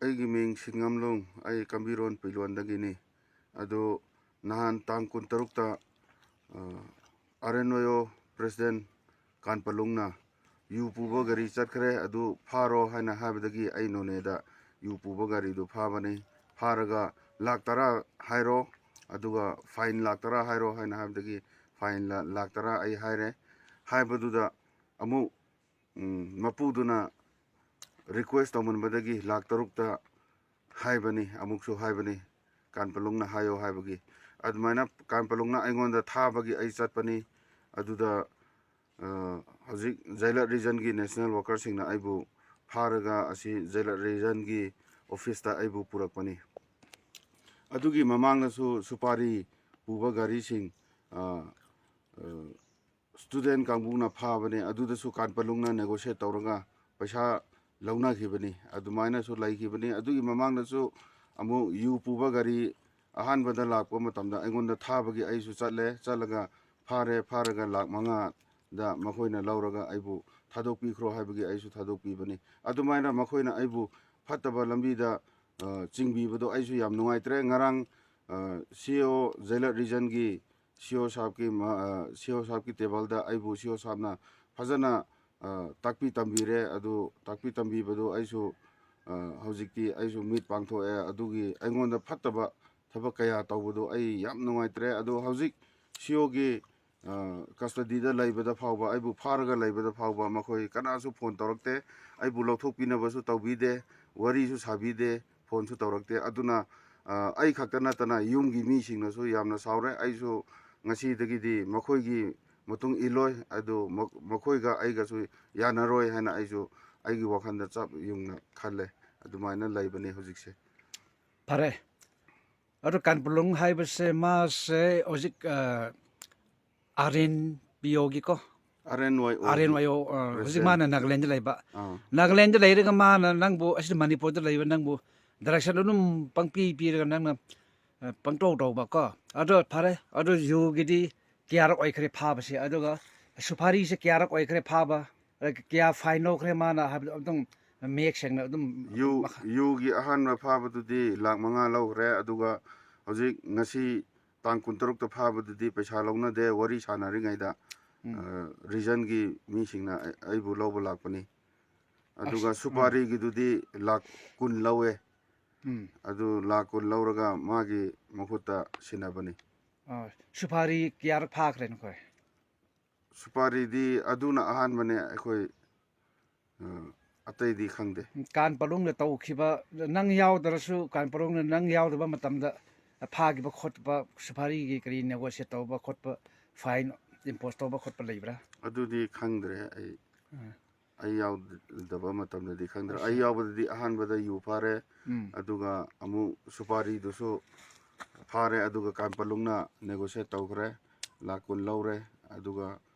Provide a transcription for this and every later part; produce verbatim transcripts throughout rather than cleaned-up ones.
ꯑꯩꯒꯤ ꯃꯤꯡ ꯁꯤꯡꯉꯝꯂꯣꯡ, ꯑꯩ ꯀꯝꯕꯤꯔꯣꯟ ꯄꯤꯂꯣꯟꯗꯒꯤꯅꯤ꯫ ꯑꯗꯨ ꯅꯍꯥꯟ ꯇꯥꯡ ꯀꯨꯟꯇꯔꯨꯛꯇ, ꯑ, ꯑꯥꯔ ꯑꯦꯟ ꯋꯥꯏ ꯑꯣ ꯄ꯭ꯔꯦꯁꯤꯗꯦꯟ ꯀꯥꯟꯄꯂꯨꯡꯅ ꯌꯨ ꯄꯨꯕ ꯒꯥꯔꯤ ꯆꯠꯈ꯭ꯔꯦ, ꯑꯗꯨ ꯐꯥꯔꯣ ꯍꯥꯏꯅ ꯍꯥꯏꯕꯗꯒꯤ ꯑꯩ ꯅꯣꯅꯦꯗ ꯌꯨ ꯄꯨꯕ ꯒꯥꯔꯤꯗꯨ ꯐꯥꯕꯅꯤ꯫ ꯐꯥꯔꯒ ꯂꯥꯛ ꯇꯔꯥ ꯍꯥꯏꯔꯣ, ꯑꯗꯨꯒ ꯐꯥꯏꯟ ꯂꯥꯛ ꯇꯔꯥ ꯍꯥꯏꯔꯣ ꯍꯥꯏꯅ ꯍꯥꯏꯕꯗꯒꯤ ꯐꯥꯏꯟ ꯂꯥ-, ꯂꯥꯛ ꯇꯔꯥ ꯑꯩ ꯍꯥꯏꯔꯦ꯫ ꯍꯥꯏꯕꯗꯨꯗ ꯑꯃꯨꯛ, ꯎꯝ, ꯃꯄꯨꯗꯨꯅ ꯔꯤꯀ꯭ꯋꯦꯁ ꯇꯧꯃꯟꯕꯗꯒꯤ ꯂꯥꯛ ꯇꯔꯨꯛꯇ ꯍꯥꯏꯕꯅꯤ, ꯑꯃꯨꯛꯁꯨ ꯍꯥꯏꯕꯅꯤ, ꯀꯥꯟꯄꯂꯨꯡꯅ ꯍꯥꯏꯌꯣ ꯍꯥꯏꯕꯒꯤ꯫ ꯑꯗꯨꯃꯥꯏꯅ ꯀꯥꯟꯄꯂꯨꯡꯅ ꯑꯩꯉꯣꯟꯗ ꯊꯥꯕꯒꯤ ꯑꯩ ꯆꯠꯄꯅꯤ꯫ ꯑꯗꯨꯗ, ꯑ, ꯍꯧꯖꯤꯛ ꯖꯩꯂꯠ ꯔꯤꯖꯟꯒꯤ ꯅꯦꯁꯅꯦꯜ ꯋꯥꯀꯔꯁꯤꯡꯅ ꯑꯩꯕꯨ ꯐꯥꯔꯒ ꯑꯁꯤ ꯖꯩꯂꯠ ꯔꯤꯖꯟꯒꯤ ꯑꯣꯐꯤꯁꯇ ꯑꯩꯕꯨ ꯄꯨꯔꯛꯄꯅꯤ꯫ ꯑꯗꯨꯒꯤ ꯃꯃꯥꯡꯗꯁꯨ ꯁꯨꯄꯥꯔꯤ ꯄꯨꯕ ꯒꯥꯔꯤꯁꯤꯡ, ꯑ, ꯑ, ꯁ꯭ꯇꯨꯗꯦꯟ ꯀꯥꯡꯕꯨꯅ ꯐꯥꯕꯅꯦ, ꯑꯗꯨꯗꯁꯨ ꯀꯥꯟꯄꯂꯨꯡꯅ ꯅꯦꯒꯣꯁꯤꯌꯦꯠ ꯇꯧꯔꯒ ꯄꯩꯁꯥ ꯂꯧꯅꯈꯤꯕꯅꯤ꯫ ꯑꯗꯨꯃꯥꯏꯅꯁꯨ ꯂꯩꯈꯤꯕꯅꯤ꯫ ꯑꯗꯨꯒꯤ ꯃꯃꯥꯡꯗꯁꯨ ꯑꯃꯨꯛ ꯌꯨ ꯄꯨꯕ ꯒꯥꯔꯤ ꯑꯍꯥꯟꯕꯗ ꯂꯥꯛꯄ ꯃꯇꯝꯗ ꯑꯩꯉꯣꯟꯗ ꯊꯥꯕꯒꯤ ꯑꯩꯁꯨ ꯆꯠꯂꯦ꯫ ꯆꯠꯂꯒ ꯐꯥꯔꯦ, ꯐꯥꯔꯒ ꯂꯥꯛ ꯃꯉꯥꯗ ꯃꯈꯣꯏꯅ ꯂꯧꯔꯒ ꯑꯩꯕꯨ ꯊꯥꯗꯣꯛꯄꯤꯈ꯭ꯔꯣ ꯍꯥꯏꯕꯒꯤ ꯑꯩꯁꯨ ꯊꯥꯗꯣꯛꯄꯤꯕꯅꯤ꯫ ꯑꯗꯨꯃꯥꯏꯅ ꯃꯈꯣꯏꯅ ꯑꯩꯕꯨ ꯐꯠꯇꯕ ꯂꯝꯕꯤꯗ, ꯑ, ꯆꯤꯡꯕꯤꯕꯗꯣ ꯑꯩꯁꯨ ꯌꯥꯝ ꯅꯨꯡꯉꯥꯏꯇ꯭ꯔꯦ꯫ ꯉꯔꯥꯡ, ꯑ, ꯁꯤ ꯏ ꯑꯣ ꯖꯩꯂꯠ ꯔꯤꯖꯟꯒꯤ ꯁꯤ ꯏ ꯑꯣ ꯁꯥꯍꯕꯀꯤ ꯃ-, ꯑ, ꯁꯤ ꯏ ꯑꯣ ꯁꯥꯍꯕꯀꯤ ꯇꯦꯕꯜꯗ ꯑꯩꯕꯨ ꯁꯤ ꯏ ꯑꯣ ꯁꯥꯍꯕꯅ ꯐꯖꯅ, ꯑ, ꯇꯥꯛꯄꯤ ꯇꯝꯕꯤꯔꯦ꯫ ꯑꯗꯨ ꯇꯥꯛꯄꯤ ꯇꯝꯕꯤꯕꯗꯨ ꯑꯩꯁꯨ, ꯑ, ꯍꯧꯖꯤꯛꯇꯤ ꯑꯩꯁꯨ ꯃꯤꯠ ꯄꯥꯡꯊꯣꯛꯑꯦ꯫ ꯑꯗꯨꯒꯤ ꯑꯩꯉꯣꯟꯗ ꯐꯠꯇꯕ ꯊꯕꯛ ꯀꯌꯥ ꯇꯧꯕꯗꯨ ꯑꯩ ꯌꯥꯝ ꯅꯨꯡꯉꯥꯏꯇ꯭ꯔꯦ꯫ ꯑꯗꯨ ꯍꯧꯖꯤꯛ ꯁꯤ ꯏ ꯑꯣꯒꯤ, ꯑ, ꯀꯁꯇꯗꯤꯗ ꯂꯩꯕꯗ ꯐꯥꯎꯕ, ꯑꯩꯕꯨ ꯐꯥꯔꯒ ꯂꯩꯕꯗ ꯐꯥꯎꯕ ꯃꯈꯣꯏ ꯀꯅꯥꯁꯨ ꯐꯣꯟ ꯇꯧꯔꯛꯇꯦ꯫ ꯑꯩꯕꯨ ꯂꯧꯊꯣꯛꯄꯤꯅꯕꯁꯨ ꯇꯧꯕꯤꯗꯦ, ꯋꯥꯔꯤꯁꯨ ꯁꯥꯕꯤꯗꯦ, ꯐꯣꯟꯁꯨ ꯇꯧꯔꯛꯇꯦ꯫ ꯑꯗꯨꯅ, ꯑ, ꯑꯩ ꯈꯛꯇ ꯅꯠꯇꯅ ꯌꯨꯝꯒꯤ ꯃꯤꯁꯤꯡꯅꯁꯨ ꯌꯥꯝꯅ ꯁꯥꯎꯔꯦ꯫ ꯑꯩꯁꯨ ꯉꯁꯤꯗꯒꯤꯗꯤ ꯃꯈꯣꯏꯒꯤ ꯃꯇꯨꯡ ꯏꯜꯂꯣꯏ, ꯑꯗꯨ ꯃ-, ꯃꯈꯣꯏꯒ ꯑꯩꯒꯁꯨ ꯌꯥꯅꯔꯣꯏ ꯍꯥꯏꯅ ꯑꯩꯁꯨ ꯑꯩꯒꯤ ꯋꯥꯈꯜꯗ ꯆꯞ ꯌꯨꯡꯅ ꯈꯜꯂꯦ꯫ ꯑꯗꯨꯃꯥꯏꯅ ꯂꯩꯕꯅꯦ ꯍꯧꯖꯤꯛꯁꯦ꯫ ꯐꯔꯦ꯫ ꯑꯗꯣ ꯀꯥꯟꯄꯂꯨꯡ ꯍꯥꯏꯕꯁꯦ ꯃꯥꯁꯦ ꯍꯧꯖꯤꯛ, ꯑ, ꯑꯥꯔ ꯑꯦꯟ ꯄꯤ ꯑꯣꯒꯤꯀꯣ? ꯑꯥꯔ ꯑꯦꯟ ꯋꯥꯏ ꯑꯣ꯫ ꯑꯥꯔ ꯑꯦꯟ ꯋꯥꯏ ꯑꯣ, ꯑ, ꯍꯧꯖꯤꯛ ꯄ꯭ꯔꯦꯁꯤꯗꯦꯟ꯫ ꯃꯥꯅ ꯅꯥꯒꯥꯂꯦꯟꯗ ꯂꯩꯕ꯫ ꯑꯥ꯫ ꯅꯥꯒꯥꯂꯦꯟꯗ ꯂꯩꯔꯒ ꯃꯥꯅ ꯅꯪꯕꯨ ꯑꯁꯤꯗ ꯃꯅꯤꯄꯨꯔꯗ ꯂꯩꯕ ꯅꯪꯕꯨ ꯗꯥꯏꯔꯦꯛꯁꯟ ꯑꯗꯨꯝ ꯄꯪꯄꯤ ꯄꯤꯔꯒ ꯅꯪꯅ, ꯑ, ꯄꯪꯇꯧ ꯇꯧꯕ ꯀꯣ꯫ ꯑꯗꯣ ꯐꯔꯦ, ꯑꯗꯣ ꯌꯨꯒꯤꯗꯤ ꯀꯌꯥꯔꯛ ꯑꯣꯏꯈ꯭ꯔꯦ ꯐꯥꯕꯁꯦ? ꯑꯗꯨꯒ ꯁꯨꯐꯥꯔꯤꯁꯦ ꯀꯌꯥꯔꯛ ꯑꯣꯏꯈ꯭ꯔꯦ ꯐꯥꯕ? ꯑꯗ ꯀꯌꯥ ꯐꯥꯏꯟ ꯂꯧꯈ꯭ꯔꯦ ꯃꯥꯅ ꯍꯥꯏꯕꯗꯣ ꯑꯝꯇꯪ ꯃꯌꯦꯛ ꯁꯦꯡꯅ ꯑꯗꯨꯝ ꯌꯨ ꯌꯨꯒꯤ ꯑꯍꯥꯟꯕ ꯐꯥꯕꯗꯨꯗꯤ ꯂꯥꯛ ꯃꯉꯥ ꯂꯧꯈ꯭ꯔꯦ꯫ ꯑꯗꯨꯒ ꯍꯧꯖꯤꯛ ꯉꯁꯤ ꯇꯥꯡ ꯀꯨꯟꯇꯔꯨꯛꯇ ꯐꯥꯕꯗꯨꯗꯤ ꯄꯩꯁꯥ ꯂꯧꯅꯗꯦ꯫ ꯋꯥꯔꯤ ꯁꯥꯟꯅꯔꯤꯉꯩꯗ ꯎꯝ꯫ ꯔꯤꯖꯟꯒꯤ ꯃꯤꯁꯤꯡꯅ ꯑꯩ- ꯑꯩꯕꯨ ꯂꯧꯕ ꯂꯥꯛꯄꯅꯤ꯫ ꯑꯗꯨꯒ ꯑꯁ, ꯎꯝ꯫ ꯁꯨꯄꯥꯔꯤꯒꯤꯗꯨꯗꯤ ꯂꯥꯛ ꯀꯨꯟ ꯂꯧꯋꯦ꯫ ꯎꯝ꯫ ꯑꯗꯨ ꯂꯥꯛ ꯀꯨꯟ ꯂꯧꯔꯒ ꯃꯥꯒꯤ ꯃꯈꯨꯠꯇ ꯁꯤꯟꯅꯕꯅꯤ꯫ ꯑ, ꯁꯨꯐꯥꯔꯤ ꯀꯌꯥꯔꯛ ꯐꯥꯈ꯭ꯔꯦ ꯅꯈꯣꯏ? ꯁꯨꯄꯥꯔꯤꯗꯤ ꯑꯗꯨꯅ ꯑꯍꯥꯟꯕꯅꯦ ꯑꯩꯈꯣꯏ, ꯑ, ꯑꯇꯩꯗꯤ ꯈꯪꯗꯦ꯫ ꯀꯥꯟ ꯄꯂꯨꯡꯅ ꯇꯧꯈꯤꯕ, ꯅꯪ ꯌꯥꯎꯗ꯭ꯔꯁꯨ ꯀꯥꯟ ꯄꯂꯨꯡꯅ ꯅꯪ ꯌꯥꯎꯗꯕ ꯃꯇꯝꯗ ꯐꯥꯈꯤꯕ ꯈꯣꯠꯄ, ꯁꯨꯐꯥꯔꯤꯒꯤ ꯀꯔꯤ ꯅꯦꯒꯣꯁꯤꯌꯦꯠ ꯇꯧꯕ ꯈꯣꯠꯄ, ꯐꯥꯏꯟ ꯏꯝꯄꯣꯁ ꯇꯧꯕ ꯈꯣꯠꯄ ꯂꯩꯕ꯭ꯔꯥ? ꯑꯗꯨꯗꯤ ꯈꯪꯗ꯭ꯔꯦ ꯑꯩ꯫ ꯎꯝ꯫ ꯑꯩ ꯌꯥꯎꯗꯕ ꯃꯇꯝꯗꯗꯤ ꯈꯪꯗ꯭ꯔꯦ꯫ ꯑꯁ꯫ ꯑꯩ ꯌꯥꯎꯕꯗꯗꯤ ꯑꯍꯥꯟꯕꯗ ꯌꯨ ꯐꯥꯔꯦ, ꯎꯝ꯫ ꯑꯗꯨꯒ ꯑꯃꯨꯛ ꯁꯨꯄꯥꯔꯤꯗꯨꯁꯨ ꯐꯥꯔꯦ, ꯑꯗꯨꯒ ꯀꯥꯟꯄꯂꯨꯡꯅ ꯅꯦꯒꯣꯁꯤꯌꯦꯠ ꯇꯧꯈ꯭ꯔꯦ, ꯂꯥꯛ ꯀꯨꯟ ꯂꯧꯔꯦ꯫ ꯑꯗꯨꯒ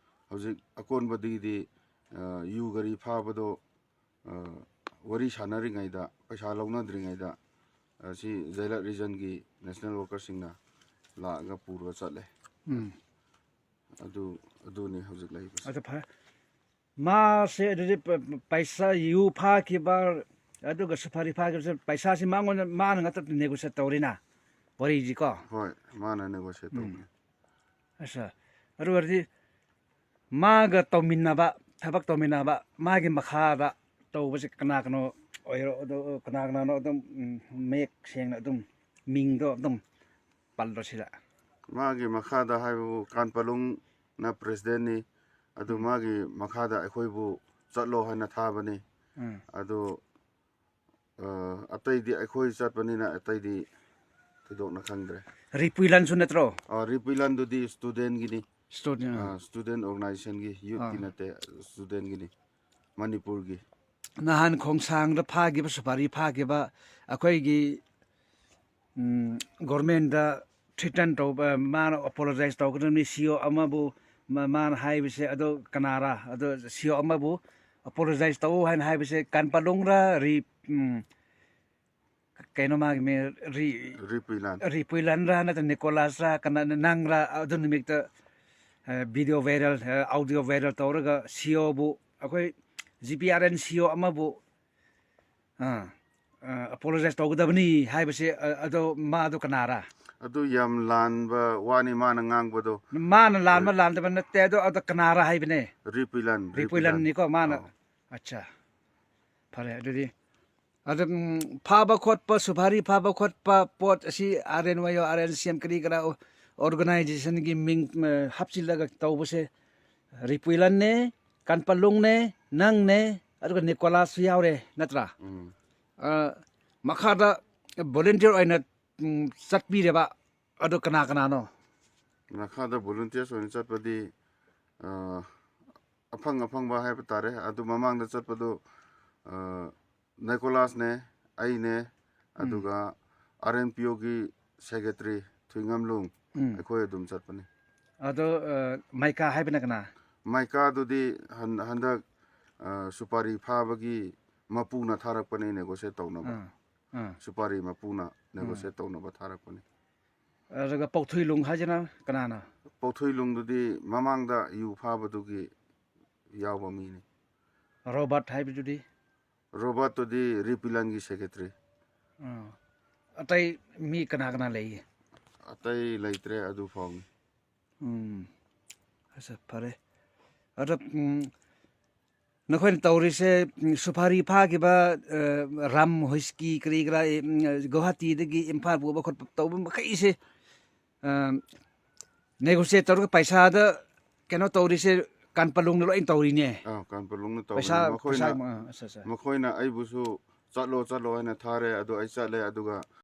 ꯍꯧꯖꯤꯛ ꯑꯀꯣꯟꯕꯗꯒꯤꯗꯤ, ꯑ, ꯌꯨ ꯒꯥꯔꯤ ꯐꯥꯕꯗꯣ, ꯑ, ꯋꯥꯔꯤ ꯁꯥꯟꯅꯔꯤꯉꯩꯗ, ꯄꯩꯁꯥ ꯂꯧꯅꯗ꯭ꯔꯤꯉꯩꯗ, ꯑ, ꯁꯤ ꯖꯩꯂꯠ ꯔꯤꯖꯟꯒꯤ ꯅꯦꯁꯅꯦꯜ ꯋꯥꯔꯀꯔꯁꯤꯡꯅ ꯂꯥꯛꯑꯒ ꯄꯨꯔꯒ ꯆꯠꯂꯦ꯫ ꯎꯝ꯫ ꯑꯗꯨ ꯑꯗꯨꯅꯤ ꯍꯧꯖꯤꯛ ꯂꯩꯕꯁꯦ꯫ ꯑꯗꯨ ꯐꯔꯦ꯫ ꯃꯥꯁꯦ ꯑꯗꯨꯗꯤ ꯄ- ꯄ- ꯄꯩꯁꯥ, ꯌꯨ ꯐꯥꯈꯤꯕ ꯑꯗꯨꯒ ꯁꯨꯐꯥꯔꯤ ꯐꯥꯈꯤꯕꯁꯦ, ꯄꯩꯁꯥꯁꯤ ꯃꯉꯣꯟꯗ, ꯃꯥꯅ ꯉꯥꯛꯇ ꯅꯦꯒꯣꯁꯤꯌꯦꯠ ꯇꯧꯔꯤꯅ ꯋꯥꯔꯤꯁꯤꯀꯣ? ꯍꯣꯏ, ꯃꯥꯅ ꯅꯦꯒꯣꯁꯤꯌꯦꯠ ꯎꯝ꯫ ꯇꯧꯕꯅꯤ꯫ ꯑꯁ, ꯑꯗꯨ ꯑꯣꯏꯔꯗꯤ ꯃꯥꯒ ꯇꯧꯃꯤꯟꯅꯕ, ꯊꯕꯛ ꯇꯧꯃꯤꯟꯅꯕ, ꯃꯥꯒꯤ ꯃꯈꯥꯗ ꯇꯧꯕꯁꯦ ꯀꯅꯥ ꯀꯅꯥ ꯑꯣꯏꯔꯣ, ꯑꯗꯨ ꯀꯅꯥ ꯀꯅꯥꯅꯣ ꯑꯗꯨꯝ, ꯎꯝ, ꯃꯌꯦꯛ ꯁꯦꯡꯅ ꯑꯗꯨꯝ ꯃꯤꯡꯗꯣ ꯑꯗꯨꯝ ꯄꯜꯂꯣ ꯁꯤꯗ꯫ ꯃꯥꯒꯤ ꯃꯈꯥꯗ ꯍꯥꯏꯕꯕꯨ ꯀꯥꯟꯄꯂꯨꯡꯅ ꯄ꯭ꯔꯦꯁꯤꯗꯦꯟꯅꯤ, ꯑꯗꯨ ꯎꯝ꯫ ꯃꯥꯒꯤ ꯃꯈꯥꯗ ꯑꯩꯈꯣꯏꯕꯨ ꯆꯠꯂꯣ ꯍꯥꯏꯅ ꯊꯥꯕꯅꯤ꯫ ꯎꯝ꯫ ꯑꯗꯨ, ꯑ, ꯑꯇꯩꯗꯤ ꯑꯩꯈꯣꯏ ꯆꯠꯄꯅꯤꯅ ꯑꯇꯩꯗꯤ ꯊꯣꯏꯗꯣꯛꯅ ꯈꯪꯗ꯭ꯔꯦ꯫ ꯔꯤꯄꯨꯏꯂꯟꯁꯨ ꯅꯠꯇ꯭ꯔꯣ? ꯑ, ꯔꯤꯄꯨꯏꯂꯟꯗꯨꯗꯤ ꯁ꯭ꯇꯨꯗꯦꯟꯒꯤꯅꯤ꯫ ꯁ꯭ꯇꯨꯗꯦꯟ꯫ ꯑ, ꯁ꯭ꯇꯨꯗꯦꯟ ꯑꯣꯔꯒꯅꯥꯏꯖꯦꯁꯟꯒꯤ, ꯌꯨꯠꯀꯤ ꯑꯥ꯫ ꯅꯠꯇꯦ, ꯁ꯭ꯇꯨꯗꯦꯟꯒꯤꯅꯤ, ꯃꯅꯤꯄꯨꯔꯒꯤ꯫ ꯅꯍꯥꯟ ꯈꯣꯡꯁꯥꯡꯗ ꯐꯥꯈꯤꯕ, ꯁꯨꯄꯥꯔꯤ ꯐꯥꯈꯤꯕ, ꯑꯩꯈꯣꯏꯒꯤ, ꯎꯝ, ꯒꯣꯔꯃꯦꯟꯗ ꯊ꯭ꯔꯤꯇꯟ ꯇꯧꯕ, ꯃꯥꯅ ꯑꯄꯣꯂꯣꯖꯥꯏꯁ ꯇꯧꯒꯗꯕꯅꯤ꯫ ꯁꯤ ꯏ ꯑꯣ ꯑꯃꯕꯨ ꯃ- ꯃꯥꯅ ꯍꯥꯏꯕꯁꯦ, ꯑꯗꯣ ꯀꯅꯥꯔꯥ? ꯑꯗꯣ ꯁꯤ ꯏ ꯑꯣ ꯑꯃꯕꯨ ꯑꯄꯣꯂꯣꯖꯥꯏꯁ ꯇꯧ ꯍꯥꯏꯅ ꯍꯥꯏꯕꯁꯦ ꯀꯥꯟꯄꯥꯂꯨꯡꯔ ꯔꯤ-, ꯎꯝ, ꯀꯩꯅꯣ ꯃꯥꯒꯤ ꯃꯤ-, ꯔꯤ-, ꯔꯤꯄꯨꯏꯂꯟ꯫ ꯔꯤꯄꯨꯏꯂꯟꯔ ꯅꯠꯇ꯭ꯔ ꯅꯤꯀꯣꯂꯥꯁꯔ ꯀꯅꯥ, ꯅꯪꯔ? ꯑꯗꯨ ꯅꯨꯃꯤꯠꯇ, ꯑ, ꯚꯤꯗꯤꯑꯣ ꯚꯥꯏꯔꯦꯜ, ꯑ, ꯑꯣꯗꯤꯑꯣ ꯚꯥꯏꯔꯦꯜ ꯇꯧꯔꯒ ꯁꯤ ꯏ ꯑꯣꯕꯨ, ꯑꯩꯈꯣꯏ G P R N C E O ꯑꯃꯕꯨ ꯑꯥ, ꯑ, ꯑꯦꯄꯣꯂꯣꯖꯥꯏꯁ ꯇꯧꯒꯗꯕꯅꯤ ꯍꯥꯏꯕꯁꯦ, ꯑ, ꯑꯗꯣ ꯃꯥꯗꯣ ꯀꯅꯥꯔꯥ? ꯑꯗꯨ ꯌꯥꯝ ꯂꯥꯟꯕ ꯋꯥꯅꯤ ꯃꯥꯅ ꯉꯥꯡꯕꯗꯣ꯫ ꯃꯥꯅ ꯂꯥꯟꯕ ꯂꯥꯟꯗꯕ ꯅꯠꯇꯦ, ꯑꯗꯣ ꯑꯗꯣ ꯀꯅꯥꯔꯥ ꯍꯥꯏꯕꯅꯦ? ꯔꯤꯄꯨꯏꯂꯟ, ꯔꯤꯄꯨꯏꯂꯟ꯫ ꯔꯤꯄꯨꯏꯂꯟꯅꯤꯀꯣ ꯃꯥꯅ꯫ ꯑꯧ꯫ ꯑꯠꯆꯥ, ꯐꯔꯦ ꯑꯗꯨꯗꯤ꯫ ꯑꯗꯨꯝ ꯐꯥꯕ ꯈꯣꯠꯄ, ꯁꯨꯐꯥꯔꯤ ꯐꯥꯕ ꯈꯣꯠꯄ ꯄꯣꯠ ꯑꯁꯤ ꯑꯥꯔ ꯑꯦꯟ ꯋꯥꯏ ꯑꯣ, ꯑꯥꯔ ꯑꯦꯟ ꯁꯤ ꯑꯦꯝ ꯀꯔꯤ ꯀꯔꯥ ꯑꯣꯔꯒꯅꯥꯏꯖꯦꯁꯟꯒꯤ ꯃꯤꯡ, ꯑ, ꯍꯥꯞꯆꯤꯜꯂꯒ ꯇꯧꯕꯁꯦ ꯔꯤꯄꯨꯏꯂꯟꯅꯦ, ꯀꯥꯟꯄꯂꯨꯡꯅꯦ, ꯅꯪꯅꯦ, ꯑꯗꯨꯒ ꯅꯤꯀꯣꯂꯥꯁꯁꯨ ꯌꯥꯎꯔꯦ ꯅꯠꯇ꯭ꯔꯥ? ꯎꯝ꯫ ꯑ, ꯃꯈꯥꯗ ꯚꯣꯂꯨꯟꯇꯤꯌꯔ ꯑꯣꯏꯅ, ꯎꯝ, ꯆꯠꯄꯤꯔꯦꯕ꯫ ꯑꯗꯣ ꯀꯅꯥ ꯀꯅꯥꯅꯣ? ꯃꯈꯥꯗ ꯚꯣꯂꯨꯟꯇꯤꯌꯔꯁ ꯑꯣꯏꯅ ꯆꯠꯄꯗꯤ, ꯑ, ꯑꯐꯪ ꯑꯐꯪꯕ ꯍꯥꯏꯕ ꯇꯥꯔꯦ꯫ ꯑꯗꯨ ꯃꯃꯥꯡꯗ ꯆꯠꯄꯗꯨ, ꯑ, ꯅꯤꯀꯣꯂꯥꯁꯅꯦ, ꯑꯩꯅꯦ, ꯎꯝ꯫ ꯑꯗꯨꯒ ꯑꯥꯔ ꯑꯦꯟ ꯄꯤ ꯑꯣꯒꯤ ꯁꯦꯀ꯭ꯔꯦꯇꯔꯤ ꯊꯨꯏꯉꯝꯂꯨꯡ, ꯎꯝ꯫ ꯑꯩꯈꯣꯏ ꯑꯗꯨꯝ ꯆꯠꯄꯅꯤ꯫ ꯑꯗꯣ, ꯑ, ꯃꯥꯏꯀꯥ ꯍꯥꯏꯕꯅ ꯀꯅꯥ? ꯃꯥꯏꯀꯥꯗꯨꯗꯤ ꯍꯟ-, ꯍꯟꯗꯛ, ꯑ, ꯁꯨꯄꯥꯔꯤ ꯐꯥꯕꯒꯤ ꯃꯄꯨꯅ ꯊꯥꯔꯛꯄꯅꯤ ꯅꯦꯒꯣꯁꯤꯌꯦꯠ ꯇꯧꯅꯕ꯫ ꯑꯥ, ꯑꯥ꯫ ꯁꯨꯄꯥꯔꯤ ꯃꯄꯨꯅ ꯅꯦꯒꯣꯁꯤꯌꯦꯠ ꯇꯧꯅꯕ ꯊꯥꯔꯛꯄꯅꯤ꯫ ꯑꯗꯨꯒ ꯄꯧꯊꯣꯏꯂꯨꯡ ꯍꯥꯏꯁꯤꯅ ꯀꯅꯥꯅ? ꯄꯧꯊꯣꯏꯂꯨꯡꯗꯨꯗꯤ ꯃꯃꯥꯡꯗ ꯌꯨ ꯐꯥꯕꯗꯨꯒꯤ ꯌꯥꯎꯕ ꯃꯤꯅꯤ꯫ ꯔꯣꯕꯥꯔꯠ ꯍꯥꯏꯕꯗꯨꯗꯤ? ꯔꯣꯕꯥꯔꯠꯇꯨꯗꯤ ꯔꯤꯄꯨꯏꯂꯟꯒꯤ ꯁꯦꯀ꯭ꯔꯦꯇꯔꯤ꯫ ꯑꯥ꯫ ꯑꯇꯩ ꯃꯤ ꯀꯅꯥ ꯀꯅꯥ ꯂꯩ? ꯑꯇꯩ ꯂꯩꯇ꯭ꯔꯦ ꯑꯗꯨ ꯐꯥꯎꯅꯤ꯫ ꯎꯝ꯫ ꯑꯁ, ꯐꯔꯦ꯫ ꯑꯗꯣ, ꯎꯝ, ꯅꯈꯣꯏꯅ ꯇꯧꯔꯤꯁꯦ, ꯎꯝ, ꯁꯨꯐꯥꯔꯤ ꯐꯥꯈꯤꯕ, ꯑ, ꯔꯝ, ꯍꯨꯏꯁꯀꯤ ꯀꯔꯤ ꯀꯔꯥ, ꯎꯝ, ꯒꯨꯋꯥꯍꯥꯇꯤꯗꯒꯤ ꯏꯝꯐꯥꯜ ꯄꯨꯕ ꯈꯣꯠꯄ ꯇꯧꯕ ꯃꯈꯩꯁꯦ, ꯑ, ꯅꯦꯒꯣꯁꯤꯌꯦꯠ ꯇꯧꯔꯒ ꯄꯩꯁꯥꯗ ꯀꯩꯅꯣ ꯇꯧꯔꯤꯁꯦ ꯀꯥꯟꯄꯂꯨꯡꯅ ꯂꯣꯏ ꯇꯧꯔꯤꯅꯦ꯫ ꯑꯥ, ꯀꯥꯟꯄꯂꯨꯡꯅ ꯄꯩꯁꯥ, ꯇꯧꯕꯅꯤ꯫ ꯃꯈꯣꯏꯅ, ꯄꯩꯁꯥ, ꯑꯥ, ꯑꯠꯆꯥ, ꯑꯠꯆꯥ꯫ ꯃꯈꯣꯏꯅ ꯑꯩꯕꯨꯁꯨ "ꯆꯠꯂꯣ, ꯆꯠꯂꯣ" ꯍꯥꯏꯅ ꯊꯥꯔꯦ꯫ ꯑꯗꯣ ꯑꯩ ꯆꯠꯂꯦ꯫ ꯑꯗꯨꯒ